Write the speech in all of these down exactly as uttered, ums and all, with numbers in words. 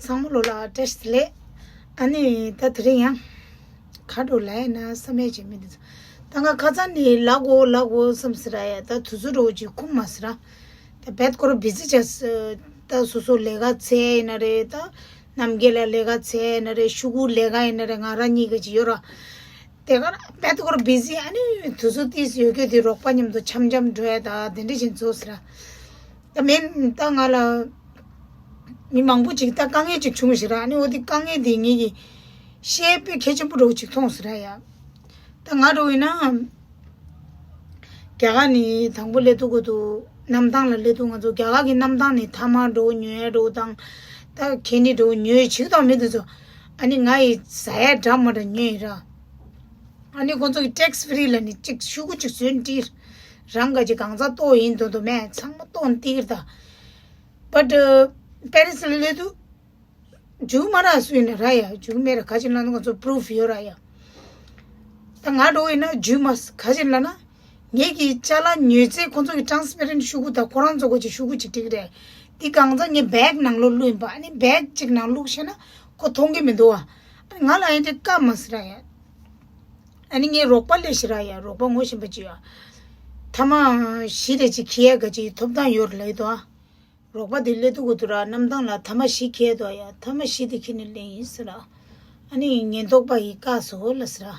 ཚང་མ་ལོ་ལ་བཀྲ་ཤིས་བདེ་ལེགས། ཨ་ནི་ད་དེ་རིང་ཡང་ག་འགྲོ་ལ་ཡིན་ན་བསམ་ཡས་བྱེད་མི་འདི་ཚོ། ད་ང་ཁ་སང་ནས་ལབ་དགོས་ལབ་དགོས་བསམ་ཟེར་ཡ། ད་དུས་ཚོད་འགྲོ་ཅིག་ཁུམ་མ་ཟེར། ད་བེད་ཀོ་ར་བི་ཟི་ཅས། ད་སོ་སོ་ལས་ཀ་འཚོལ་ཡིན་ན་རེད། ད་རྣམ་རྒྱལ་ལ་ལས་ཀ་འཚོལ་ཡིན་ན་རེད། ཤུ་གུ་ལས་ཀ་ཡིན་ན་རེད། ང་རང་གཉིས་ཀ་ཅིག་ཡོད་ར། དེ་གར་བེད་ཀོ་ར་བི་ཟི། ཨ་ནི་དུས་ཚོད་ཏིས་ཡོད་གི་དེ་རོགས་པ་མཉམ་དུ་འཆམ་འཆམ་འགྲོ་ཡ། ད་དེ་འདྲ་བཞིན་བཟོ་ཟེར། ད་མིན་ད་ང་ལ་མི་མང་པོ་ཅིག་ད་དཀའ་ངལ་ཅིག་བྱུང་ཟེར། ཨ་ནི་འོ་དེ་དཀའ་ངལ་དེ་ངེད་ཀྱི་ཤེས་པའི་གལ་ཆེན་པོ་འདྲ་བོ་ཅིག་མཐོང་ཟེར་ཡ། ད་ང་འདྲ་བོ་ཡིན་ན་རྒྱ་གར་ནས་དང་པོ་སླེབས་དུས་གོ་དུ་གནམ་ཐང་ལ་སླེབས་དུས་ང་ཚོ་རྒྱ་གར་གྱི་གནམ་ཐང་ནས་ཐ་མག་འདྲ་བོ་ཉོ་ཡ་འདྲ་བོ་དང་། ད་ཁེན་ཌི་འདྲ་བོ་ཉོ་ཡ་ཅིག་དང་མི་འདི་ཚོ། ཨ་ནི་ང་ཡི་ཟ་ཡ་འདྲ་མ་འདྲ་ཉོས་ཡིན་ར། ཨ་ནི་ཁོང་ཚོ་གི་ཊེག་སི་ཕི་རི་ལ་ནི་གཅིག་ཤུ་གུ་གཅིག་བཟོས་ནས་སྟེར། རང་ག་ཅིག་གང་ཚ་ལྟོགས་ཡིན་དོ་དོ་མེད་ཚང་མ་ལྟོགས་ནས་སྟེར་ད། བཊ་པེ་རི་སི་ལ་སླེབས་དུས་འཇུ་མ་ར་སུ་ཡིན་ན་ར་ཡ། འཇུ་མེད་ར། ག་ཅིག་ལ་ནི་ང་ཚོ་པུ་རུ་ཕུ་ཡོད་ར་ཡ། ད་ང་འདྲ་བོ་ཡིན་ན་འཇུ་མ་ག་ཅིག་ལ་ན། ངེད་ཀྱི་ཅ་ལག་ཉོས་ཚེ་ཁོང་ཚོ་གི་ཊེ་རན་སི་པེ་རེན་ཊི་ཤུ་གུ་དང་ཁོ་རང་ཚོ་གོ་ཅིག་ཤུ་གུ་ཅིག་སྟེར་གི་རེད། འདི་གང་ཚ་ངས་བེག་ནང་ལོགས་བླུགས་ཡིན་པ། ཨ་ནི་བེག་ཅིག་ནང་བླུགས་ཤེ་ན་ཁོ་མཐོང་གི་མི་འདུག་བ། ཨ་ནི་ང་ལ་ཡིན་དེ་བཀའ་མ་ཟེར་ཡ། ཨ་ནི་ངས་རོགས་པ་སླེབས་ཤེ་ར་ཡ། རོགས་པ་ངོ་ཤེས་པ་ཅིག་ཡ། ཐ་མག་བཞི་རེ་ཅིག་འཁྱེར་ཡ་ག་ཅིག་ཐོབ་ཐང་ཡོད་རེད་ལབ་ཡི་འདུག་བ། རོགས་པ་དེ་སླེབས་དུས་གོ་དུ་ར་གནམ་ཐང་ལ་ཐ་མག་བཞི་འཁྱེར་འདུག་ཡ། ཐ་མག་བཞི་དེ་འཁྱེར་ནས་སླེབས་ཡིན་ཟེར་ར། ཨ་ནི་ཉེན་རྟོག་པ་ཡིས་བཀག་སོང་ལབ་ཟེར་ར།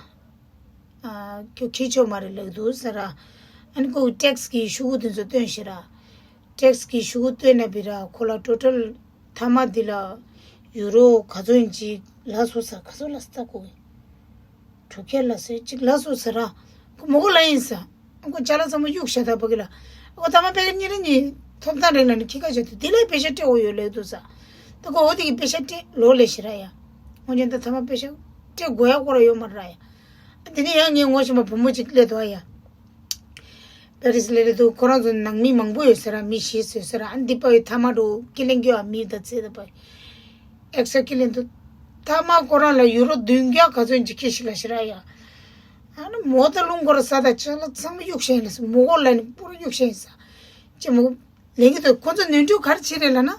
ཨ། ཁྱོད་འཁྱེར་ཆོག་མ་རེད་ལབ་འདུག་ཟེར་ར། ཨ་ནི་ཁོ་གི་ཊེག་སི་གི་ཤུ་གུ་དེ་ཚོ་སྟོན་ཤེ་ར། ཊེག་སི་གི་ཤུ་གུ་སྟོན་ན་བི་ར་ཁོ་ལ་ཊོ་ཊལ་ཐ་མག་འདི་ལ་ཡུ་རོ་ག་ཚོད་ཡིན་ཅིག་ལ་སོ་ས་ག་ཚོད་ལ་ས་ཁོ་གི། གྲུ་ཁྱེར་ལ་སོ་ཅིག་ལ་སོ་ཟེར་ར། ཁོ་མོ་གོ་ལ་ཡིན་ས། ཁོ་ཅ་ལག་ཚང་མ་གཡུག་བཞག་ད་ཕ་གི་ལ། ཨོ་ཐ་མག་པེ་ཀེ་ཊི་གཉིས་རེ་གཉིས་ཐོབ་ཐང་རེད་ལ་ནི་ཁྱི་ཁ་བྱེད་དུ་དེ་ལས་པེ་ཤ་སྤྲད་འོ་ཡོད་ལས་འདུག་ས། ད་ཁོ་འོ་དེ་གི་པེ་ཤ་སྤྲད་ལོ་ལས་ཤི་ར་ཡ། འོ་ཉན་ད་ཐ་མག་པེ་ཤ་སྤྲད་དགོས་ཡ་སྐོར་ཡོད་མ་ར་ཡ། དེ་ནས་ཡང་ངས་ངོ་ཤེས་པ་བུ་མོ་ཅིག་སླེབས་འདུག་ཡ། པེ་རི་སི་སླེབས་རེད་འདུག་ཁོ་རང་ཚོ་ནང་མི་མང་པོ་ཡོད་ཟེར་ར། མི་ཞིག་ཟོས་ཟེར་ར། ཨ་འདི་པ་ཡི་ཐ་མག་འགྲོ་ཀི་ལེན་གྱི་ཨ་མི་ད་ཚེ་ད་པ་ཡི་ཨེག་སི་ཊ་ཀི་ལེན་འདུག་ཐ་མག་ཁོ་རང་ལ་ཡུ་རོ་བདུན་བརྒྱ་ག་ཚོད་ཅིག་ཁྱེར་ཤི་ལ་ཤི་ར་ཡ། ཨ་ནི་མོ་ད་རླུང་ཁོ་ར་ས་ད་ཅ་ལག་ཚང་མ་གཡུག་ཤེས་ལ་ས་མོ་གོ་ལ་ནི་པུ་ར་གཡུག་ཤེས་ས། ཅེ་མོ་ལེན་གི་འདུག་ཁོ་ཚོ་ནོར་འཁྲུལ་ག་རེ་བྱེད་རེད་ལ་ན།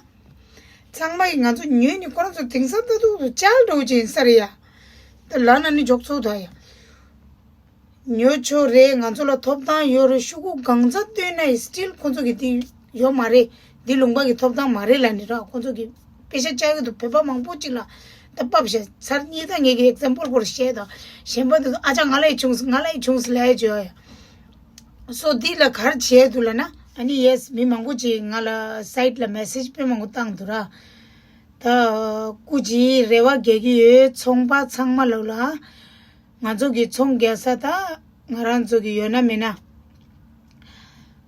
ཚང་མ་ཡི་ང་ཚོ་ཉོས་ནི་ཁོ་རང་ཚོ་དེང་སང་ད་དུ་ཅལ་འགྲོ་ཅིག་ཡིན་ས་རེད་ཡ། ད་ལ་ན་ནི་འཇོག་ཚོགས་ད་ཡ། ཉོ་ཆོག་རེད། ང་ཚོ་ལ་ཐོབ་ཐང་ཡོད་རེད། ཤུ་གུ་གང་ཚ་བཏོན་ན་ཡི་སི་ཊིལ་ཁོ་ཚོ་གི་དེ་ཡོད་མ་རེད། འདི་ལུང་པ་གི་ཐོབ་ཐང་མ་རེད་ལ་ནི་ར། ཁོ་ཚོ་གི་པེ་ཤ་བཅག་གི་འདུག་བོད་པ་མང་པོ་ཅིག་ལ་ད་བབས་ཤག་ཚར་གཉིས་ད་ངེད་ཀྱི་ཨེག་ཛམ་པལ་སྐོར་བཤད་དང་གཞན་པ་འདི་ཚོ་ཨ་ཅག་ང་ལ་ཡི་བྱུང་སོང་ང་ལ་ཡི་བྱུང་སོང་ལབ་ཡ་བྱོས་ཡ། སོ་འདི་ལ་ག་རེ་བྱས་འདུག་ལབ་ན། ཨ་ནི་ཡེ་སི་མི་མང་པོ་ཅིག་ང་ལ་སའིཊ་ལ་མེ་སེཇ་དཔེ་མང་པོ་བཏང་འདུག་ར། ད་སྐུ་མཁྱེན་རེ་བ་རྒྱག་གི་ཡོད། ཚོང་པ་ཚང་མ་ལོ་ལ། ང་ཚོ་གི་ཚོང་རྒྱག་ས་ད་ང་རང་ཚོ་གི་ཡོད་ན་མེད་ན།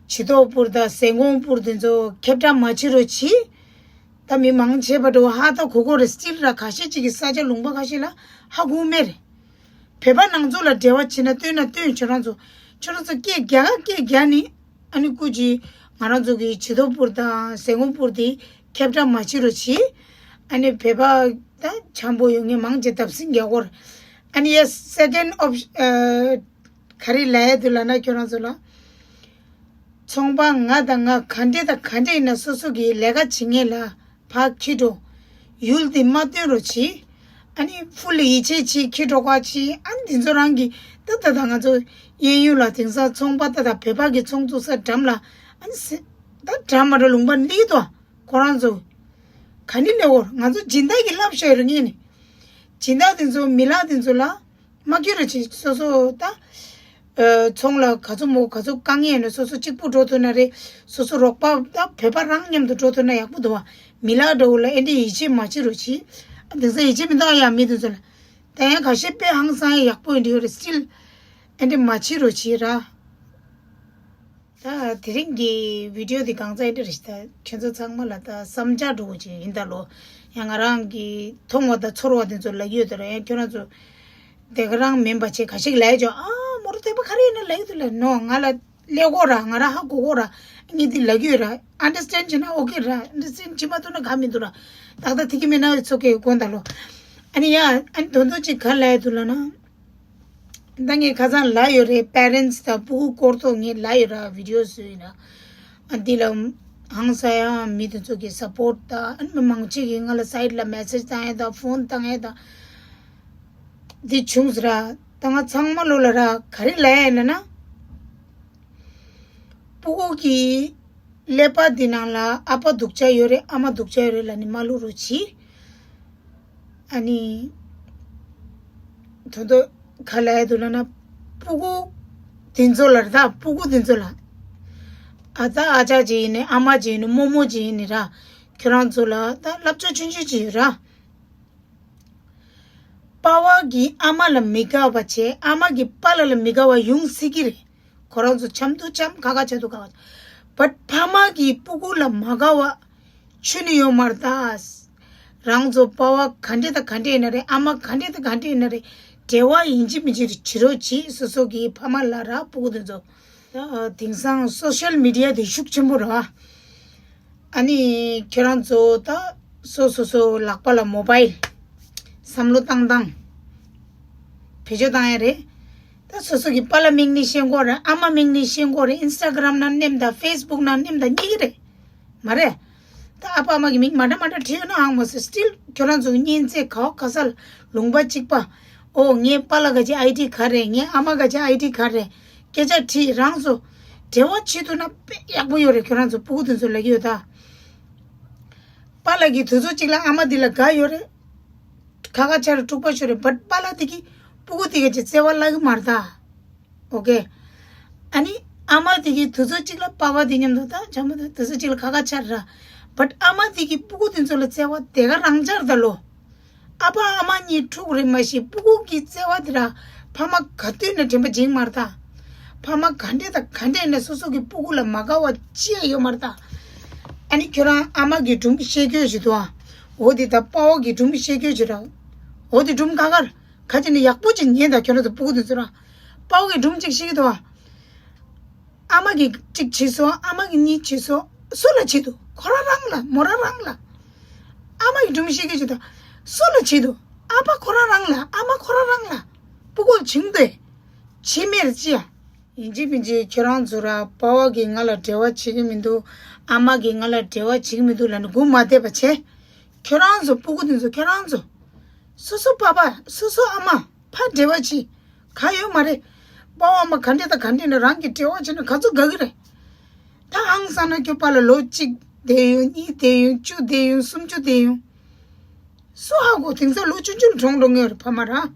བྱི་ཏོག་སྤུར་དང་ཟན་གོང་སྤུར་དེ་ཚོ་ཁྱབ་བསྒྲགས་མ་བྱེད་རོགས་གྱིས། ད་མི་མང་ཆེ་བ་འགྲོ་ཧ་ད་གོ་གོ་རེད། སི་ཊིལ་ར་ཁ་ཤས་ཅིག་གི་ས་ཆ་ལུང་པ་ཁ་ཤས་ལ་ཧ་གོ་མེད་རེད། བོད་པ་ནང་ཚོ་ལ་འབྲེལ་བ་བྱེད་ན་སྟོན་ན་སྟོན། ཁྱོད་རང་ཚོ་ཁྱོད་རང་ཚོ་སྐད་རྒྱག་སྐད་རྒྱག་ནི། ཨ་ནི་སྐུ་མཁྱེན་ང་རང་ཚོ་གི་བྱི་ཏོག་སྤུར་དང་ཟན་གོང་སྤུར་དེ་ཁྱབ་བསྒྲགས་མ་བྱེད་རོགས་གྱིས། ཨ་ནི་བོད་པ་ད་འཆམ་པོ་ཡོང་ངེས་མང་ཆེ་བརྡབ་གསིག་རྒྱག་གོ་རེད། ཨ་ནི་ཡ་སེ་ཀེན་ཌི་ཨོབ་ཨ། ག་རེ་ལབ་ཡ་འདུག་ལབ་ན་ཁྱོད་རང་ཚོ་ལ། ཚོང་པ་ང་དང་ང་ག་འདྲེ་དང་ག་འདྲེ་ཡིན་ན་སོ་སོ་གི་ལས་ཀ་བྱེད་མཁན་ལ་ཕར་འཁྱེར་འགྲོ། ཡུལ་འདི་མ་སྟོན་རོགས་གྱིས། ཨ་ནི་ཕུལ་ཡིད་ཆེས་བྱེད་འཁྱེར་འགྲོ་ག་གྱིས། ཨ་ནི་འདི་ཚོ་རང་གི་ད་ད་ད་ང་ཚོ་གཡས་གཡོན་ལ་དེང་སང་ཚོང་པ་ད་ད་བོད་པ་གི་ཚོང་བཙུགས་ས་འགྲམ་ལ་ཨ་ནི་སེ་ད་འགྲམ་མ་འགྲོ་ལུང་པ་སླེབས་དོ། ཁོ་རང་ཚོ་ག་ནི་ལས་འོར་ང་ཚོ་སྦྱིན་བདག་གི་བསླབ་བྱ་ཡོད་རེད་ངས་ནི། སྦྱིན་བདག་དེ་ཚོ་མི་ལག་དེ་ཚོ་ལ་མ་སྐྱོ་རུ་ཅིག་སོ་སོ་ད། ཨ། ཚོང་ལ་ག་ཚོད་མོ་ག་ཚོད་དཀའ་ངལ་ཡོད་ན་སོ་སོ་གཅིག་པུ་འགྲོ་ཐུབ་ན་རེད། སོ་སོ་རོགས་པ་ད་བོད་པ་རང་མཉམ་དུ་འགྲོ་ཐུབ་ན་ཡག་པོ་འདུག་བ། མི་ལག་འདྲ་བོ་ལ་ཨེ་འདྲ་ཡིད་ཆེས་མ་བྱེད་རོགས་གྱིས། དེང་སང་ཡིད་ཆེས་མི་འདུག་ཨ་ཡ་མི་དེ་ཚོ་ལ། ད་ཡང་ཁ་ཤས་དཔེ་ཧང་སང་ཡག་པོ་ཡིན་འདྲ་ཡོད་རེད། སི་ཊིལ་ཨེ་འདྲ་མ་བྱེད་རོགས་གྱིས་ར། ད་དེ་རིང་གི་བི་ཌི་ཡོ་འདི་གང་ཚ་ཡིན་འདྲ་རེད། ད་ཁྱོད་ཚོ་ཚང་མ་ལ་ད་བསམ་འཆར་འདྲ་བོ་ཅིག་ཡིན་ད་ལོ། ཡང་ང་རང་གི་མཐོང་བ་དང་ཚོར་བ་དེ་ཚོ་ལབ་ཡོད་ད་ར། ཡང་ཁྱོད་རང་ཚོ་དེ་ག་རང་མིན་པ་ཅིག་ག་ཞིག་ལབ་ཡོད་ཅོ། ཨ་མོ་རོ་དད་པ་ག་རེ་ཡོད་ན་ལབ་ཡོད་དུ་ལ་ནོ། ང་ལ་ལས་གོ་ར་ང་ར་ཧ་གོ་གོ་ར། ངས་འདི་ལབ་ཡོད་ར། ཨན་ཌར་སི་ཊེན་ཌ་བྱེད་ན་ཨོ་ཁེ་ར། ཨན་ཌར་སི་ཊེན་ཌ་བྱེད་མ་ཐུབ་ན་ག་མི་འདུག་ར། ཏག་ཏག་ཐིག་གི་མེད་ན་ཨི་ཊི་སི་ཨོ་ཁེ་དགོངས་དག་ལོ། ཨ་ནི་ཡ་ཨ་ནི་དོན་དུ་ཅིག་ག་ལབ་ཡོད་དུ་ལ་ན། ད་ངས་ཁ་སང་ལབ་ཡོད་རེད། པེ་རེན་ཊི་དང་སྤུ་གུ་སྐོར་ཐོག་ངས་ལབ་ཡོད་ར། བི་ཌི་ཡོ་བཟོས་ཡིན་ར། ཨ་འདི་ལ་ ཧང་སང་ཡང་མི་དེ་ཚོ་གི་སཔོརྚ་དང་ཨ་ནི་མི་མང་ཆེ་གིས་ང་ལ་སའིཌ་ལ་མེ་སེཇ་བཏང་ཡས་དང་ཕོན་བཏང་ཡས་དང་། འདི་བྱུང་ཟེར་ར། ད་ང་ཚང་མ་ལོ་ལ་ར་ག་རེ་ལབ་ཡས་ལབ་ན། སྤུ་གུ་གི་ཀླད་པ་འདི་ནང་ལ་ཨ་ཕ་སྡུག་ཅག་ཡོད་རེད། ཨ་མ་སྡུག་ཅག་ཡོད་རེད་ལབ་ནི་མ་བླུག་རོགས་གྱིས། ཨ་ནི། ད་དུང་ག་ལབ་ཡས་འདུག་ལབ་ན། སྤུ་གུ་འདི་ཚོ་ལ་རེད་ད། སྤུ་གུ་འདི་ཚོ་ལ། ཨ་ད་ཨ་ཅག་ཅིག་ཡིན་ནི། ཨ་མ་ཅིག་ཡིན་ནི། རྨོ་མོ་ཅིག་ཡིན་ནི་ར། ཁྱོད་རང་ཚོ་ལ་ད་བསླབ་བྱ་ཆུང་ཆུང་ཅིག་ཡོད་ར། པ་ཕ་གིས་ཨ་མ་ལ་མི་དགའ་བ་བྱས། ཨ་མ་གིས་པ་ཕ་ལ་མི་དགའ་བ་ཡོང་སྲིད་ཀྱི་རེད། ཁོ་རང་ཚོ་འཆམ་དུ་འཆམ། ཁ་ཁ་བྱ་དུ་ཁ་ཁ་བྱ། བཊ་ཕ་མ་གིས་སྤུ་གུ་ལ་མ་དགའ་བ་ཆུ་ནི་ཡོད་མ་རེད་ད། རང་ཚོ་པ་ཕ་ག་འདྲས་དང་ག་འདྲས་ཡིན་ན་རེད། ཨ་མ་ག་འདྲས་དང་ག་འདྲས་ཡིན་ན་རེད། འབྲེལ་བ་ཡིན་གཅིག་མིན་གཅིག་བྱེད་རོགས་གྱིས། སོ་སོ་གི་ཕ་མ་ལ་ར་སྤུ་གུ་དེ་ཚོ། ད་དེང་སང་སོ་ཤལ་མི་ཌི་ཡ་དེ་ཤུགས་ཆེན་པོ་རེད་བ། ཨ་ནི་ཁྱོད་རང་ཚོ་ད་སོ་སོ་སོ་ལག་པ་ལ་མོ་བྷའིལ། བསམ་བློ་བཏང་སྟངས་བེད་སྤྱོད་བཏང་ཡ་རེད། ད་སོ་སོ་གི་པཱ་ལགས་མིང་ནི་ཤེས་དགོས་རེད། ཨ་མ་མིང་ནི་ཤེས་དགོས་རེད། ཨིན་སི་ཊ་གྷི་རམ་ནང་མནན་དང་ཕེ་སི་བུག་ནང་མནན་དང་གཉིས་ཀ་རེད། མ་རེད། ད་ཨ་ཕ་ཨ་མ་གི་མིང་མ་འདྲ་མ་འདྲ་བྲིས་ཡོད་ན་ཧང་མ་སོ། སི་ཊིལ་ཁྱོད་རང་ཚོ་གཉེན་ཚན་ག་བ་ག་ས་ལ་ལུང་པ་གཅིག་པ། ཨོ་ངའི་པཱ་ལགས་ག་ཅི་ཨའི་ཌི་ག་རེད། ངའི་ཨ་མ་ག་ཅི་ཨའི་ཌི་ག་རེད། སྐད་ཆ་དྲིས། རང་ཚོ་འབྲེལ་བ་བྱེད་ཐུབ་ན་དཔེ་ཡག་པོ་ཡོད་རེད། ཁྱོད་རང་ཚོ་སྤུ་གུ་དེ་ཚོ་ལབ་ཀྱི་ཡོད་ད། པཱ་ལགས་ཀྱིས་དུས་ཚོད་གཅིག་ལ་ཨ་མ་འདི་ལ་དགའ་ཡོད་རེད། ཁ་ཁ་ཆགས་རེད། འཁྲུག་པ་ཤོར་རེད། བཊ་པཱ་ལགས་དེ་གིས་སྤུ་གུ་དེ་ག་ཅི་བརྩེ་བ་བརླག་གི་མ་རེད་ད། ཨོ་ཀེ། ཨ་ནི་ཨ་མ་དེ་གིས་དུས་ཚོད་གཅིག་ལ་པཱ་ཕ་དེ་མཉམ་དུ་ད་བྱམས་པོ་དང་དུས་ཚོད་གཅིག་ལ་ཁ་ཁ་ཆགས་རེད། བཊ་ཨ་མ་དེ་གིས་སྤུ་གུ་དེ་ཚོ་ལ་བརྩེ་བ་དེ་ག་རང་འཆར་ད་ལོ། ཨ་ཕ་ཨ་མ་གཉིས་འཁྲུག་རེད་མ་གཞི་སྤུ་གུ་གི་བརྩེ་བ་དེ་ར་ཕ་མ་ག་དུས་ནས་དྲན་པ་བརྗེད་མ་རེད་ད། ཕ་མ་ག་འདྲས་དང་ག་འདྲས་ནས་སོ་སོ་གི་སྤུ་གུ་ལ་མ་དགའ་བ་ཅི་ཡང་ཡོད་མ་རེད་ད། ཨ་ནི་ཁྱོད་རང་ཨ་མ་གི་སྒྲུང་བཤད་རྒྱུ་ཞིག་འདུག་ཨ། འོ་དེ་ད་པ་ཕ་གི་སྒྲུང་བཤད་རྒྱུ་ཞིག་ར། འོ་དེ་སྒྲུང་ཁ་ཁར་ཁ་ཅིག་ནི་ཡག་པོ་ཅིག་ཉན་དང་། ཁྱོད་རང་ཚོ་སྤུ་གུ་དེ་ཚོ་ར། པ་ཕ་གི་སྒྲུང་ཅིག་བཤད་ཀྱི་འདུག་ཨ། ཨ་མ་གིས་གཅིག་བྱས་སོང་། ཨ་མ་གིས་གཉིས་བྱས་སོང་། སུ་ལ་བྱེད་དོ། ཁོ་རང་རང་ལ། མོ་རང་རང་ལ། ཨ་མ་གིས་སྒྲུང་བཤད་ཀྱི་བྱེད་དོ། སུ་ལ་བྱེད་དོ། ཨ་ཕ་ཁོ་རང་རང་ལ། ཨ་མ་ཁོ་རང་རང་ལ། སྤུ་གུ་བྱིངས་ཏེ་བྱེད་མེད་ཅི་ཡ། ཡིན་གཅིག་མིན་གཅིག་ཁྱོད་རང་ཚོ་ར་པ་ཕ་གིས་ང་ལ་འབྲེལ་བ་བྱེད་ཀྱི་མི་འདུག་ཨ་མ་གིས་ང་ལ་འབྲེལ་བ་བྱེད་ཀྱི་མི་འདུག་ལབ་ནས་སྒུག་མ་བསྡད་པ་བྱས། ཁྱོད་རང་ཚོ་སྤུ་གུ་དེ་ཚོ་ཁྱོད་རང་ཚོ། སོ་སོ་པ་ཕ། སོ་སོ་ཨ་མ། ཕར་འབྲེལ་བ་བྱེད། ག་ཡོད་མ་རེད། པ་ཕ་ཨ་མ་ག་འདྲས་དང་ག་འདྲས་ནས་རང་གིས་འབྲེལ་བ་བྱས་ན་ག་ཚོད་དགའ་གི་རེད། ད་ཧང་སང་ན་ཁྱོད་པ་ལ་ལོ་གཅིག་བསྡད་ཡོང་། གཉིས་བསྡད་ཡོང་། བཅུ་བསྡད་ཡོང་། སུམ་ཅུ་བསྡད་ཡོང་། སུ་ཧ་གོ། དེང་སང་ལོ་ཆུང་ཆུང་ལ་གྲོངས་འགྲོ་ངེས་རེད་ཕ་མ་ར།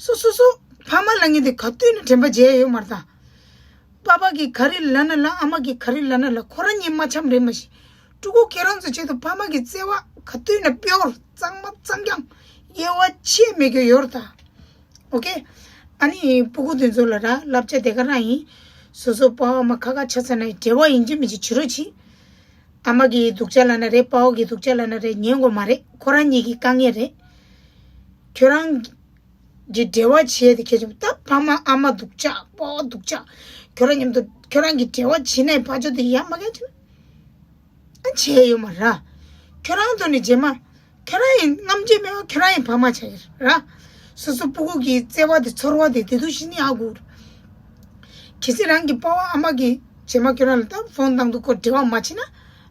སོ་སོ་སོ་ཕ་མ་ལབ་མཁན་དེ་ག་དུས་ནས་དྲན་པ་བརྗེད་ཡོད་མ་རེད་ད། པ་ཕ་གིས་ག་རེ་ལབ་ན་ལབ། ཨ་མ་གིས་ག་རེ་ལབ་ན་ལབ། ཁོ་རང་གཉིས་མ་འཆམ་རེད་མ་གཞི། ཕྲུ་གུ་ཁྱེད་རང་ཚོ་ཆེད་དུ་ཕ་མ་གི་བརྩེ་བ་ག་དུས་ན་པིའོར་གཙང་མ་གཙང་རྐྱང་དབྱེ་བ་ཕྱེ་མེད་རྒྱུ་ཡོད་རེད་ད། ཨོ་ཀེ། ཨ་ནི་སྤུ་གུ་དེ་ཚོ་ལ་ར་བསླབ་བྱ་དེ་ག་རང་ཡིན། སོ་སོ་པ་ཕ་མ་ཁ་ཁ་ཆགས་ཚར་ན་འབྲེལ་བ་ཡིན་གཅིག་མིན་གཅིག་བྱེད་རོགས་གྱིས། ཨ་མ་གིས་སྡུག་ཅག་ལབ་ན་རེད། པ་ཕ་གིས་སྡུག་ཅག་ལབ་ན་རེད། ཉན་དགོས་མ་རེད། ཁོ་རང་གཉིས་ཀྱི་དཀའ་ངལ་རེད། ཁྱོད་རང་གི་འབྲེལ་བ་བྱེད་དེ་གལ་ཆེན་པོ། ད་ཕ་མ་ཨ་མ་སྡུག་ཅག་པ་ཕ་སྡུག་ཅག་ཁྱོད་རང་མཉམ་དུ་ཁྱོད་རང་གི་འབྲེལ་བ་བྱེད་ནའི་ཕ་ཆོ་དེ་ཡ་མ་གལ་ཆེ་ན། ཨ་བྱས་ཡོད་མ་ར། ཁྱོད་རང་ཐོག་ནས་རྗེས་མ་ཁྱོད་རང་ཡིན་རྔམ་བརྗོད་མེད་པ། ཁྱོད་རང་ཡིན་ཕ་མ་ཆགས་ཀྱི་ར། སོ་སོ་སྤུ་གུ་གི་བརྩེ་བ་དེ་ཚོར་བ་དེ་དེ་དུས་ཤི་ནི་ཨ་གུར། གལ་སྲིད་རང་གི་པ་ཕ་ཨ་མ་གིས་རྗེས་མ་ཁྱོད་རང་ལ་ད་ཕོན་བཏང་དུས་ཁོ་འབྲེལ་བ་མ་བྱེད་ན།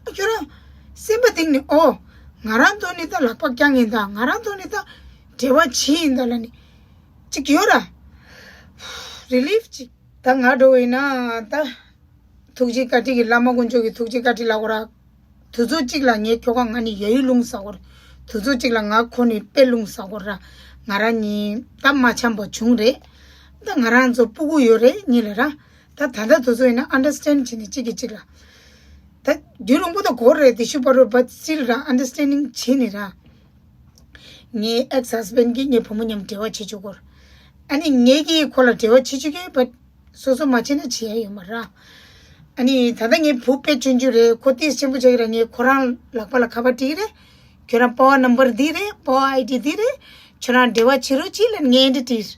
ཨ་ཁྱོད་རང་སེམས་པ་གཏིང་ནས་ཨོ། ང་རང་ཐོག་ནས་ད་ལག་པ་བརྐྱངས་ཡིན་ད། ང་རང་ཐོག་ནས་ད་འབྲེལ་བ་བྱེད་ཡིན་ད་ལབ་ནི་ཅིག་ཡོད་ར། རི་ལིཕ་ཅིག་ད་ང་འགྲོ་བ་ཡིན་ན་ད། ཐུགས་རྗེ་བཀའ་དྲིན་གྱིས། བླ་མ་དཀོན་མཆོག་གི་ཐུགས་རྗེ་བཀའ་དྲིན་ལབ་དགོས་ར། དུས་ཚོད་གཅིག་ལ་ངའི་ཁྱོ་ག་ང་ནི་ཡ་ཡུལ་ལུང་ཟ་དགོས་ར། དུས་ཚོད་གཅིག་ལ་ང་ཁོ་ནི་དཔེ་ལུང་ཟ་དགོས་ར། ང་རང་གཉིས་ད་མ་འཆམ་པ་བྱུང་རེད། ད་ང་རང་ཚོ་སྤུ་གུ་ཡོད་རེད་གཉིས་ལ་ར། ད་ད་ལྟ་དུས་ཚོད་ཡིན་ན་ཨན་ཌར་སི་ཊེན་ཌ་བྱེད་ནི་གཅིག་གིས་གཅིག་ལ། ད་རྒྱུན་རིང་པོ་ད་འགོར་རེད་དེ་ཤུ་པ་རོ། བཊ་སི་ཊིལ་ར་ཨན་ཌར་སི་ཊེན་ཌིང་བྱེད་ནི་ར། ངའི་ཨེག་སི་ཧས་བྷེན་ཌ་གིས་ངའི་བུ་མོ་མཉམ་འབྲེལ་བ་བྱེད་བཅུག་གོ། ཨ་ནི་ངེད་ཀྱིས་ཁོ་ལ་འབྲེལ་བ་བྱེད་བཅུག་གི་བཊ་སོ་སོ་མ་བྱེད་ན་བྱེད་ཡ་ཡོད་མ་ར། ཨ་ནི་ད་ལྟ་ངའི་བུ་དཔེ་ཆུང་ཆུང་རེད། ཁོ་ཏོག་ཙམ་ཆེན་པོ་ཆགས་ཀྱི་ར། ངས་ཁོ་རང་ལག་པ་ལ་ཁ་པར་སྤྲད་ཀྱི་རེད། ཁྱོད་རང་པ་ཕ་ནམ་བར་འདི་རེད། པ་ཕ་ཨའི་ཌི་འདི་རེད། ཁྱོད་རང་འབྲེལ་བ་བྱེད་རོགས་གྱིས་ལབ་ངས་འདི་བྲིས།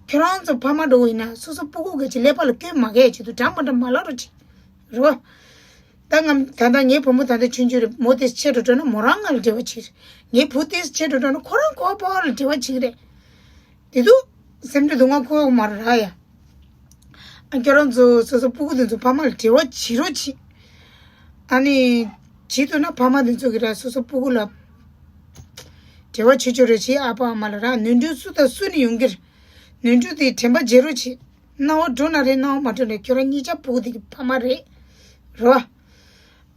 ཁྱོད་རང་ཚོ་ཕ་མ་འགྲོ་ཡིན་ན་སོ་སོ་སྤུ་གུ་གི་ཅི་ཀླད་པ་ལ་སྐྱོན་མ་གས་བྱེད་དུ་འདྲ་མ་འདྲ་མ་ལབ་རོགས་གྱིས། རེད་བ། ད་ང་ད་ལྟ་ངའི་བུ་མོ་ད་ལྟ་ཆུང་ཆུང་རེད། མོ་དེ་ཆེ་འགྲོ་འགྲོ་ན་མོ་རང་ང་ལ་འབྲེལ་བ་བྱེད། ངའི་བུ་དེ་ཆེ་འགྲོ་འགྲོ་ན་ཁོ་རང་ཁོ་པ་ཕ་ལ་འབྲེལ་བ་བྱེད་ཀྱི་རེད། དེ་དུས་སེམས་ཁྲལ་སྡུག་བསྔལ་ཁོ་ཡོང་མ་རེད་ར་ཡ། ཨ་ཁྱོད་རང་ཚོ་སོ་སོ་སྤུ་གུ་དེ་ཚོ་ཕ་མ་ལ་འབྲེལ་བ་བྱེད་རོགས་གྱིས། ཨ་ནི་བྱེད་ཐུབ་ན་ཕ་མ་དེ་ཚོ་གི་ར་སོ་སོ་སྤུ་གུ་ལ་འབྲེལ་བ་བྱེད་ཆོག་རེད། བྱེད་ཨ་ཕ་ཨ་མ་ལ་ར་ནོར་འཁྲུལ་སུ་དང་སུ་ནས་ཡོང་གི་རེད། ནོར་འཁྲུལ་དེ་དྲན་པ་བརྗེ་རོགས་བྱེད། སྣང་བ་འགྲོ་ན་རེད། སྣང་བ་མ་འགྲོ་ན་རེད། ཁྱོད་རང་གཉིས་ཆ་སྤུ་གུ་དེ་གི་ཕ་མ་རེད། རེད་བ།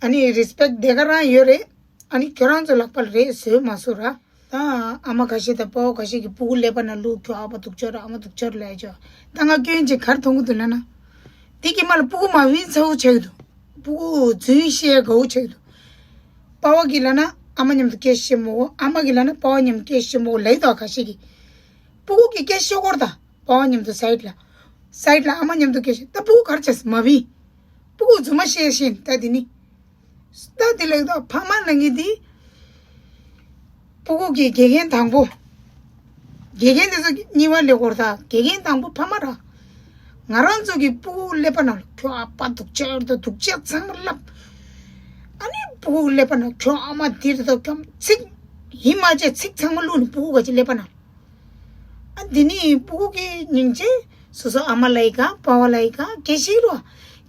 ཨ་ནི་རེ་སི་པེག་དེ་ག་རང་ཡོད་རེད། ཨ་ནི་ཁྱོད་རང་ཚོ་ལག་པ་ལ་རེད་བཟོས་མ་བཟོ་ར། ད་ཨ་མ་ཁ་ཤས་དང་པ་ཕ་ཁ་ཤས་ཀྱིས་སྤུ་གུ་ཀླད་པ་ནང་བླུགས། ཁྱོད་ཨ་ཕ་སྡུག་ཅག་རེད། ཨ་མ་སྡུག་ཅག་རེད་ལབ་ཡ་ཅོ། ད་ང་སྐྱོན་ཅིག་ག་རེ་མཐོང་གི་འདུག་ལབ་ན། དེ་གི་མ་ལ་སྤུ་གུ་མ་བིན་ཚ་བོ་ཆགས་ཀྱི་འདུག་སྤུ་གུ་རྫུན་བཤད་དགའ་བོ་ཆགས་ཀྱི་འདུག་པ་ཕ་གིས་ལབ་ན་ཨ་མ་མཉམ་དུ་སྐད་བཤད་མོ། ཨ་མ་གིས་ལབ་ན་པ་ཕ་མཉམ་དུ་སྐད་བཤད་མོ་ལབ་ཡི་འདུག་ཁ་ཤས་ཀྱིས། སྤུ་གུ་གིས་སྐད་བཤད་དགོས་རེད་ད། པ་ཕ་མཉམ་དུ་སའིཌ་ལ། སའིཌ་ལ་ཨ་མ་མཉམ་དུ་སྐད་བཤད། ད་སྤུ་གུ་ག་རེ་བྱས་མ་བིན། སྤུ་གུ་རྫུན་མ་བཤད་བཞིན་ད་དེ་ནི། ད་དེ་ལ་ད་ཕ་མ་ལབ་མཁན་དེ། སྤུ་གུ་གི་དགེ་རྒན་དང་པོ། དགེ་རྒན་དེ་ཚོ་གཉིས་པ་ལས་སྐོར་ད་དགེ་རྒན་དང་པོ་ཕ་མ་ར། ང་རང་ཚོ་གི་སྤུ་གུ་ཀླད་པ་ནང་ལ་ཁྱོད་ཨ་ཕ་སྡུག་ཅག་རེད་དང་སྡུག་ཅག་ཚང་མ་ལབ། ཨ་ནི་སྤུ་གུ་ཀླད་པ་ནང་ཁྱོད་ཨ་མ་འདི་རེད་དང་ཁྱོད་ཚིག་ཡིན་མ་བྱས་ཚིག་ཚང་མ་བླུགས་ནས་སྤུ་གུ་ག་ཅིག་ཀླད་པ་ནང་། ཨ་འདི་ནི་སྤུ་གུ་གི་སྙིང་རྗེ། སོ་སོ་ཨ་མ་ལ་ཡི་ག་པ་ཕ་ལ་ཡི་ག་སྐད་བཤད་རོ།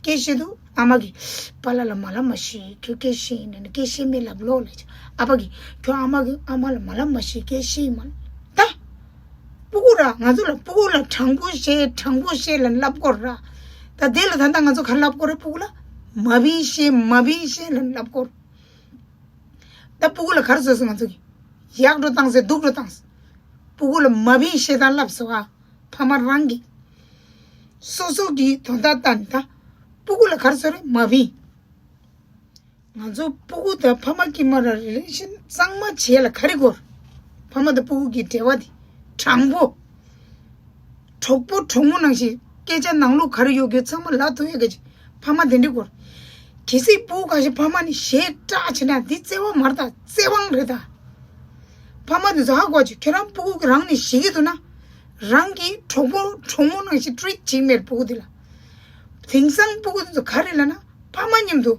སྐད་བཤད་དུས་ཨ་མ་གིས་པཱ་ལགས་ལ་མ་ལབ་མ་ཤེས། ཁྱོད་སྐད་བཤད་ཡིན་ན་ནི་སྐད་བཤད་མེད་ལབ་ལོ་ལབ་ཅིག་ཨ་ཕ་གིས་ཁྱོད་ཨ་མ་གི་ཨ་མ་ལ་མ་ལབ་མ་ཤེས། སྐད་བཤད་ཡིན་མ་ལབ་ད། སྤུ་གུ་ར་ང་ཚོ་ལ་སྤུ་གུ་ལ་དྲང་པོ་བཤད་དྲང་པོ་བཤད་ལབ་ལབ་དགོས་ར། ད་དེ་ལ་ད་ལྟ་ང་ཚོ་ག་རེ་ལབ་དགོས་རེད། སྤུ་གུ་ལ་མ་བིན་བཤད་མ་བིན་བཤད་ལབ་ལབ་དགོས། ད་སྤུ་གུ་ལ་ག་རེ་བཟོས་སོང་ང་ཚོ་གིས། ཡག་འགྲོ་བཏང་ཟེར་སྡུག་འགྲོ་བཏང་ཟེར། སྤུ་གུ་ལ་མ་བིན་བཤད་སྟངས་ལབ་སོང་ཨ། ཕ་མ་རང་གིས། སོ་སོ་གི་དོན་དག་ལྟ་ནས་ད། སྤུ་གུ་ལ་ག་རེ་བཟོས་རེད་མ་བིན། ང་ཚོ་སྤུ་གུ་དང་ཕ་མ་དཀྱིལ་མ་ར་རི་ལེ་ཤན་གཙང་མ་བྱེད་ལ་ག་རེ་དགོས། ཕ་མ་དང་སྤུ་གུ་གི་འབྲེལ་བ་དེ་དྲང་པོ། གྲོགས་པོ་གྲོགས་མོ་ནང་བཞིན་སྐད་ཆ་ནང་ལོགས་ག་རེ་ཡོད་རྒྱུ་ཚང་མ་ལབ་ཐུབ་ཡ་གི་ཕ་མ་དེ་འདྲ་དགོས། གལ་སྲིད་སྤུ་གུ་ཁ་ཤས་ཕ་མ་ནི་ཞེ་དྲག་བྱེད་ན་འདི་བརྩེ་བ་མ་རེད་ད། བཙན་དབང་རེད་ད། ཕ་མ་དེ་ཚོ་ཧ་གོ་ཅིག་ཁྱོད་རང་སྤུ་གུ་གི་རང་ནས་ཞེད་ཀྱི་འདུག་ན། རང་གི་གྲོགས་པོ་གྲོགས་མོ་ནང་བཞིན་ཊི་རིཊ་བྱེད་ཀྱི་མེད་སྤུ་གུ་དེ་ལ། དེང་སང་སྤུ་གུ་དེ་ཚོ་ག་རེ་ལབ་ན་ཕ་མ་མཉམ་དུ།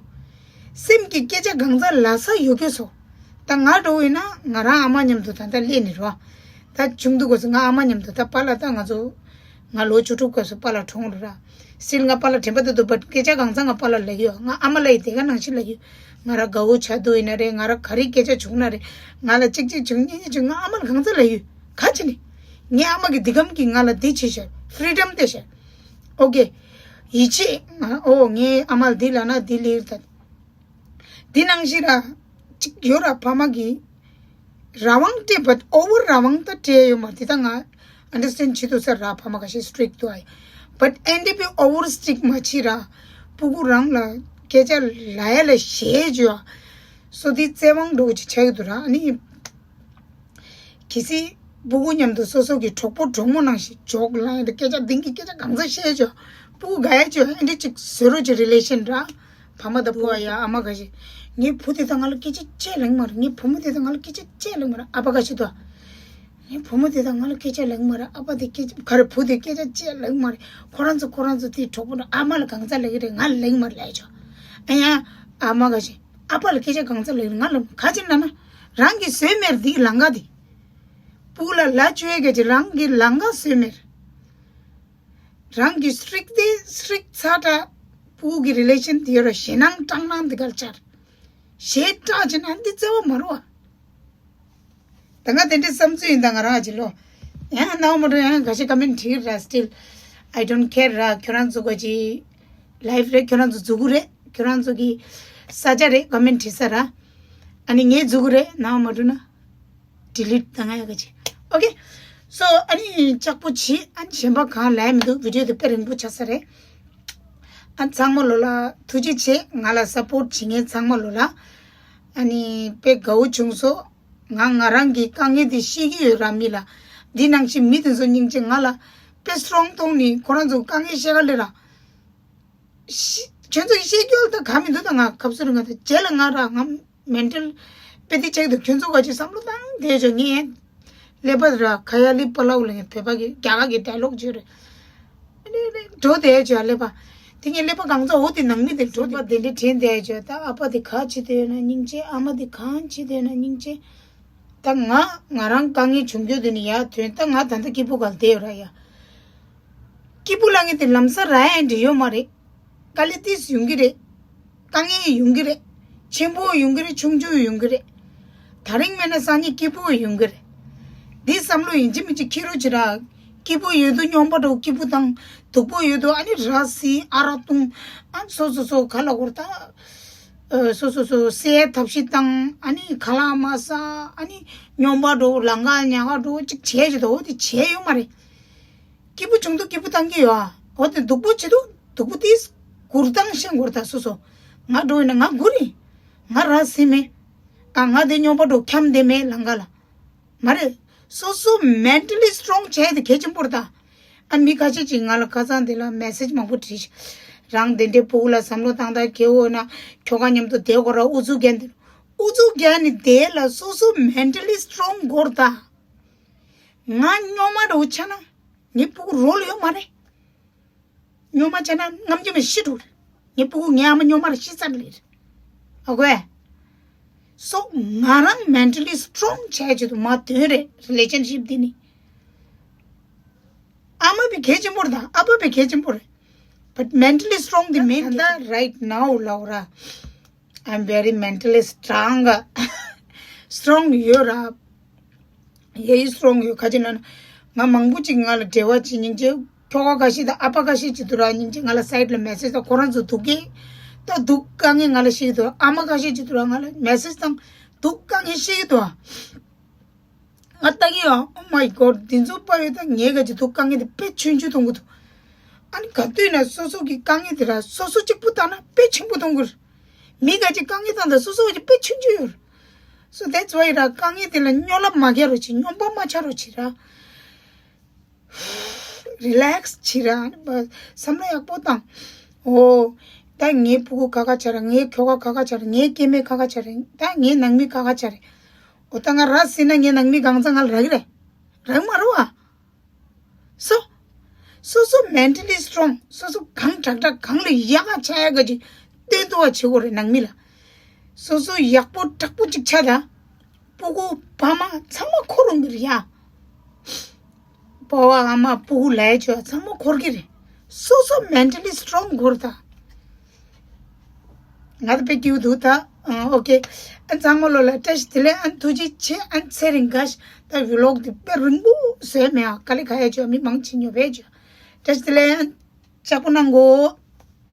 སེམས་ཀྱི་སྐད་ཆ་གང་ཚ་ལབ་ས་ཡོད་རྒྱུ་ཚོ། ད་ང་འདྲ་བོ་ཡིན་ན་ང་རང་ཨ་མ་མཉམ་དུ་ད་ལྟ་སླེབས་ནས་རོ། ད་ཆུང་དུས་སྐབས་སུ་ང་ཨ་མ་མཉམ་དུ་ད་པཱ་ལགས་ད་ང་ཚོ། ང་ལོ་བཅུ་དྲུག་སྐབས་སུ་པཱ་ལགས་གྲོངས་རེད་ར། སིལ་ང་པཱ་ལགས་དྲན་པ་ད་འདུག་བ། སྐད་ཆ་གང་ཚ་ང་པཱ་ལགས་ལབ་ཡོད། ང་ཨ་མ་ལགས་ཡི་དེ་ག་ནང་བཞིན་ལབ་ཡོད། ང་ར་དགའ་བོ་ཆགས་འདུག་ཡིན་ན་རེད། ང་ར་ག་རེ་སྐད་ཆ་བྱུང་ན་རེད། ང་ལ་གཅིག་གཅིག་བྱུང་གཉིས་གཉིས་བྱུང་ང་ཨ་མ་ལ་གང་ཚ་ལབ་ཡོད། ག་ཅི་ནས། ངའི་ཨ་མ་གི་འདི་གམ་གྱིས་ང་ལ་འདི་བྱས་ཤག་ཕི་རི་ཌམ་སྟེར་ཤག་ཨོ་ཀེ། ཡིད་ཆེས། ཨོ་ངའི་ཨ་མ་ལ་འདི་ལབ་ན་འདི་ལེགས་རེད་ད། འདི་ནང་བཞིན་ར། གཅིག་ཡོད་ར་ཕ་མ་གི་རང་དབང་སྤྲད་པ་ཨོ་ཝར་རང་དབང་ད་སྤྲད་ཡོད་མ་རེད། ད་ང་ཨན་ཌར་སི་ཊེན་ཌ་བྱེད་ཐུབ་ས་ར་ཕ་མ་ཁ་ཤས་སི་ཊི་རིཀ་འདུག་ཨ། བཊ་ཨེ་འདྲ་པའི་ཨོ་ཝར་སི་ཊི་རིཀ་མ་བྱེད་ར། སྤུ་གུ་རང་ལ་སྐད་ཆ་ལབ་ཡ་ལ་ཞེད་བྱོས་ཨ། སོ་དེ་བཙན་དབང་འདྲ་བོ་ཅིག་ཆགས་ཀྱི་འདུག་ར་ཨ་ནི། གལ་སྲིད་སྤུ་གུ་མཉམ་དུ་སོ་སོ་གི་གྲོགས་པོ་གྲོགས་མོ་ནང་བཞིན་ཇོག་ལབ་ཡ་དང་སྐད་ཆ་འདི་གི་སྐད་ཆ་གང་ཚ་བཤད་བྱོས། སྤུ་གུ་དགའ་ཡ་བྱོས་ཨེ་འདྲ་ཅིག་བཟོ་རོགས་ཀྱི་རི་ལེ་ཤན་ར། ཕ་མ་དང་ཕོ་བ་ཡ་ཨ་མ་ཁ་ཤས། ངའི་བུ་དེ་དང་ང་ལ་སྐད་ཆ་བཤད་ལེང་མ་རེད། ངའི་བུ་མོ་དེ་དང་ང་ལ་སྐད་ཆ་བཤད་ལེང་མ་རེད། ཨ་ཕ་ཁ་ཤས་དོ། ངའི་བུ་མོ་དེ་དང་ང་ལ་སྐད་ཆ་ལེང་མ་རེད། ཨ་ཕ་དེ་སྐད་ཆ་ག་རེ་བུ་དེ་སྐད་ཆ་བཤད་ལེང་མ་རེད། ཁོ་རང་ཚོ་ཁོ་རང་ཚོ་དེའི་གྲོགས་པོ་འདྲ་ཨ་མ་ལ་གང་ཚ་ལབ་ཀྱི་རེད། ང་ལ་ལེང་མ་རེད་ལབ་ཡ་ཆོག་ཨ་ཡ། ཨ་མ་ཁ་ཤས། ཨ་ཕ་ལ་སྐད་ཆ་གང་ཚ་ལབ་ཀྱི་རེད། ང་ལ་ག་ཅི་ན་ན། རང་གིས་བཟོས་མེད་རེད་འདི་གི་ལམ་ཁ་དེ། སྤུ་གུ་ལ་ལབ་བཅུག་ཡས་སྐད་ཆ་རང་གི་ལམ་ཁ་བཟོས་མེད་རེད། རང་གི་སི་ཊི་རིཀ་དེ་སི་ཊི་རིཀ་ཚ་དྲག་སྤུ་གུ་གི་རི་ལེ་ཤན་དེ་ཡོད་ར་ཞེད་སྣང་སྐྲག་སྣང་དེ་གར་ཆར། ཞེ་དྲག་བྱེད་ན་འདི་བརྩེ་བ་མ་རེད་བ། ད་ང་དེ་འདྲའི་བསམ་ཚུལ་ཡིན་ད་ང་རང་ཨ་ཅི་ལོ། ཡང་ནའོ་མ་འགྲོ་ཡང་འགའ་ཤས་ཀ་མེན་ཊི་བྲིས་ར། Still I don't care ར། ཁྱོད་རང་ཚོ་ག་ཅི་ལའིབ་རེད། ཁྱོད་རང་ཚོ་འཛུགས་གི་རེད། ཁྱོད་རང་ཚོ་གི་ས་ཆ་རེད། ཀ་མེན་ཊི་བྲིས་ས་ར། ཨ་ནི་ངས་འཛུགས་གི་རེད། ནའོ་མ་འགྲོ་ན། ཌི་ལིཊ་བཏང་ཡ་ག་ཅི། ཨོ་ཀེ། སོ་ཨ་ནི་ལྕགས་པོ་བྱེད། ཨ་ནི་གཞན་པ་གང་ལབ་ཡ་མི་འདུག་བི་ཌི་ཡོ་དེ་དཔེ་རིང་པོ་ཆགས་ས་རེད། ཨ་ཚང་མ་ལོ་ལ་ཐུགས་རྗེ་ཆེ། ང་ལ་སཔོརྚ་བྱེད་མཁན་ཚང་མ་ལོ་ལ། ཨ་ནི་དཔེ་དགའ་བོ་བྱུང་སོང་། ང་ང་རང་གི་དཀའ་ངལ་དེ་ཤེས་ཀྱི་ཡོད་ར་མི་ལ། འདི་ནང་བཞིན་མི་དེ་ཚོ་སྙིང་རྗེ། ང་ལ་དཔེ་སི་ཊོང་གཏོང་ནི་ཁོ་རང་ཚོ་དཀའ་ངལ་བཤད་ག་ལེ་ར། ཤི། ཁྱོད་ཚོ་ཡི་ཤེས་རྒྱུ་ད་ག་མི་འདུག་ད་ང་ཁབ་སུ་རི་ང་ད་རྗེས་ལ་ང་ར་ང་མེན་ཊལ་དཔེ་དེ་ཆགས་འདུག་ཁྱོད་ཚོ་ག་ཅི་བསམ་བློ་བཏང་དེ་ཆོ་ངས་ཀླད་པ་ར་ཁ་ཡ་ལི་པ་ལའུ་ལ་ངས་བོད་པ་གི་རྒྱ་གར་གི་ཌའི་ལོག་བརྗོད་རེད། འགྲོ་དེ་ཆོ་ཀླད་པ། དེ་ངས་ཀླད་པ་གང་ཚ་འོ་དེ་ནང་མི་དེ་འགྲོ་དེ་དེ་འདྲ་དྲན་དེ་ཆོ། ད་ཨ་ཕ་དེ་ག་བྱེད་དེ་ཡོད་ན་སྙིང་རྗེ། ཨ་མ་དེ་གང་བྱེད་དེ་ཡོད་ན་སྙིང་རྗེ། ད་ང་ང་རང་དཀའ་ངལ་བྱུང་རྒྱུ་དེ་ནི་ཡ་དོན་ད་ང་ད་ལྟ་སྐྱིད་པོ་ག་ལ་བསྡད་ཡོད་ར་ཡ། སྐྱིད་པོ་ལབ་མཁན་དེ་ལམ་སང་རག་ཡ་འདྲ་ཡོད་མ་རེད། དཀའ་ལས་ཏིས་ཡོང་གི་རེད། དཀའ་ངལ་ཡོང་གི་རེད། ཆེན་པོ་ཡོང་གི་རེད། ཆུང་ཆུང་ཡོང་གི་རེད། དེ་རིང་མེད་ན་སང་ཉིན་སྐྱིད་པོ་ཡོང་གི་རེད། འདི་བསམ་བློ་ཡིན་གཅིག་མིན་གཅིག་འཁྱེར་རོགས་བྱེད་ར། སྐྱིད་པོ་ཡོད་དུས་སྨྱོན་པ་འདྲ་བོ་སྐྱིད་པོ་བཏང་། སྡུག་པོ་ཡོད་དུས་ཨ་ནི་ར་བཟི་ཨ་རག་བཏུང་། ཨ་སོ་སོ་སོ་ག་ལ་གོར་ད། སོ་སོ་སོ་སེ་ཐབས་ཤེས་བཏང་། ཨ་ནི་ཁ་ལག་མ་ཟ། ཨ་ནི་སྨྱོན་པ་འདྲ་བོ་ལང་ཀ་ཉག་ག་འདྲ་བོ་གཅིག་བྱས་བྱེད་དོ། འོ་དེ་བྱས་ཡོད་མ་རེད། སྐྱིད་པོ་བྱུང་དུས་སྐྱིད་པོ་བཏང་གི་ཡོད་ཨ། འོ་དེ་སྡུག་པོ་བྱེད་དུས་སྡུག་པོ་དེས་སྒུར་བཏང་ཤེས་དགོས་རེད། ད་སོ་སོ་ང་འགྲོ་ཡིན་ན་ང་སྒུར་ཡིན། ང་ར་བཟི་མེད། ཨ་ང་དེ་སྨྱོན་པ་འདྲ་བོ་འཁྱམ་བསྡད་མེད་ལང་ཀ་ལ། མ་རེད། སོ་སོ་མེན་ཊལ་ལི་སི་ཊོང་བྱས་དེ་གལ་ཆེན་པོ་རེད་ད། ཨ་མི་ཁ་ཤས་ཅིག་ང་ལ་ཁ་སང་དེ་ལ་མེ་སེ་ཇི་མང་པོ་བྲིས་ཤག་རང་དེ་འདྲའི་ཕྲུ་གུ་ལ་བསམ་བློ་བཏང་ད་སྐྱེ་བོ་ན་ཁྱོ་ག་མཉམ་དུ་བསྡད་དགོས་ར། ཨུ་ཚུགས་རྒྱག་འདི་ཨུ་ཚུགས་རྒྱག་ནི་དེ་ལ་སོ་སོ་མེན་ཊལ་ལི་སི་ཊོང་དགོས་རེད་ད། ང་སྨྱོན་མ་འདྲ་བོ་ཆགས་ན་ངའི་ཕྲུ་གུ་རོལ་ཡོད་མ་རེད། སྨྱོན་མ་བྱས་ན་ནམ་རྒྱུན་མ་ཤི་འགྲོ་རེད། ངའི་ཕྲུ་གུ་ངའི་ཨ་མ་སྨྱོན་མ་རེད་ཤི་ཚར་ལེ་རེད། ཨ་གོ་ཨེ། སོ་ང་རང་མེན་ཊལ་ལི་སི་ཊོང་བྱས་བྱེད་དུ་མ་དོན་རེད། རི་ལེ་ཤན་ཤིབ་འདི་ནི་ཨ་མ་བི་གལ་ཆེན་པོ་རེད་ད། ཨ་ཕ་བི་གལ་ཆེན་པོ་རེད། བཊ་མེན་ཊལ་ལི་སི་ཊོང་འདི་མེད་ད། རའིཊ་ནའོ་ལའོ་ར། I'm very mentally strong. སི་ཊོང་ཡོད་ར། ཡེ་སི་ཊོང་ཡོད། ཁ་ཅིག་ན་ང་མང་པོ་ཅིག་ང་ལ་འབྲེལ་བ་བྱེད་སྙིང་རྗེ། ཁྱོ་ག་ཁ་ཤས་དང་ཨ་ཕ་ཁ་ཤས་ཅིག་འདུག་ར། སྙིང་རྗེ་ང་ལ་སའིཊ་ལ་མེ་སེ་ཇི་དང་ཁོ་རང་ཚོ་སྡུག་གི་ད་སྡུག་དཀའ་ངལ་ང་ལ་ཤེས་ཀྱི་འདུག་ཨ་མ་ཁ་ཤས་ཅིག་འདུག་ར། ང་ལ་མེ་སེ་ཇི་དང་སྡུག་དཀའ་ངལ་ཤེས་ཀྱི་འདུག་ང་ལྟ་གི་ཡོད། Oh my God, འདི་ཚོ་དཔའ་བོ་ད། ངའི་ག་ཅིག་སྡུག་དཀའ་ངལ་དེ་དཔེ་ཆུང་ཆུང་མཐོང་གི་འདུག་ཨ་ནི་ག་དུས་ན་སོ་སོ་གི་དཀའ་ངལ་དེ་ར་སོ་སོ་གཅིག་པུ་ལྟ་ན་དཔེ་ཆེན་པོ་མཐོང་གི་རེད། མི་ག་ཅིག་དཀའ་ངལ་བཏང་ད་སོ་སོ་ག་ཅིག་དཔེ་ཆུང་ཆུང་ཡོད་རེད། So that's why ར་དཀའ་ངལ་དེ་ལ་སྨྱོ་ལབ་མ་རྒྱག་རོགས་བྱེད། སྨྱོན་པ་མ་ཆགས་རོགས་བྱེད་ར། རི་ལེག་སི་བྱེད་ར། བསམ་བློ་ཡག་པོ་བཏང་། ཨོ། ད་ངའི་ཕྲུ་གུ་ཁ་ཁ་བྱ་ར། ངའི་ཁྱོ་ག་ཁ་ཁ་བྱ་ར། ངའི་སྐྱེ་དམན་ཁ་ཁ་བྱ་ར། ད་ངའི་ནང་མི་ཁ་ཁ་བྱ་ར། ཨོ་ད་ང་ར་བཟི་ན་ངའི་ནང་མི་གང་ཚང་ང་ལ་རག་གི་རེད། རག་མ་རེད་བ། སོ། སོ་སོ་མེན་ཊལ་ལི་སི་ཊོང་། སོ་སོ་གང་དྲག་དྲག་གང་ལ་ཡག་ག་ཆགས་ཡག་ག་ཅིག་སྟོན་ཐུབ་པ་བྱེད་དགོས་རེད་ནང་མི་ལ། སོ་སོ་ཡག་པོ་དྲག་པོ་ཅིག་ཆགས་ད། ཕྲུ་གུ་ཕ་མ་ཚང་མ་འཁོར་འོང་གི་རེད་ཡ། ཕ་བ་ཨ་མ་ཕྲུ་གུ་ལས་བྱོས་ཚང་མ་འཁོར་གི་རེད། སོ་སོ་མེན་ཊལ་ལི་སི་ཊོང་དགོས་རེད་ད། ང་ད་དཔེ་སྐྱིད་པོ་འདུག་ད། ཨ་ཨོ་ཁེ། ཨ་ཚང་མ་ལོ་ལ་བཀྲ་ཤིས་བདེ་ལེགས། ཨ་ཐུགས་རྗེ་ཆེ། ཨ་ཚེ་རིང་དགའ་ཤ། ད་བི་ལོག་འདི་དཔེ་རིང་པོ་བཟོས་མེད་ཨ། དཀའ་ལས་ཁག་ཡ་བྱོས། མི་མང་ཆེ་ཉོ་བས་བྱོས། བཀྲ་ཤིས་བདེ་ལེགས། ཨ་ལྕགས་པོ་གནང་གོ།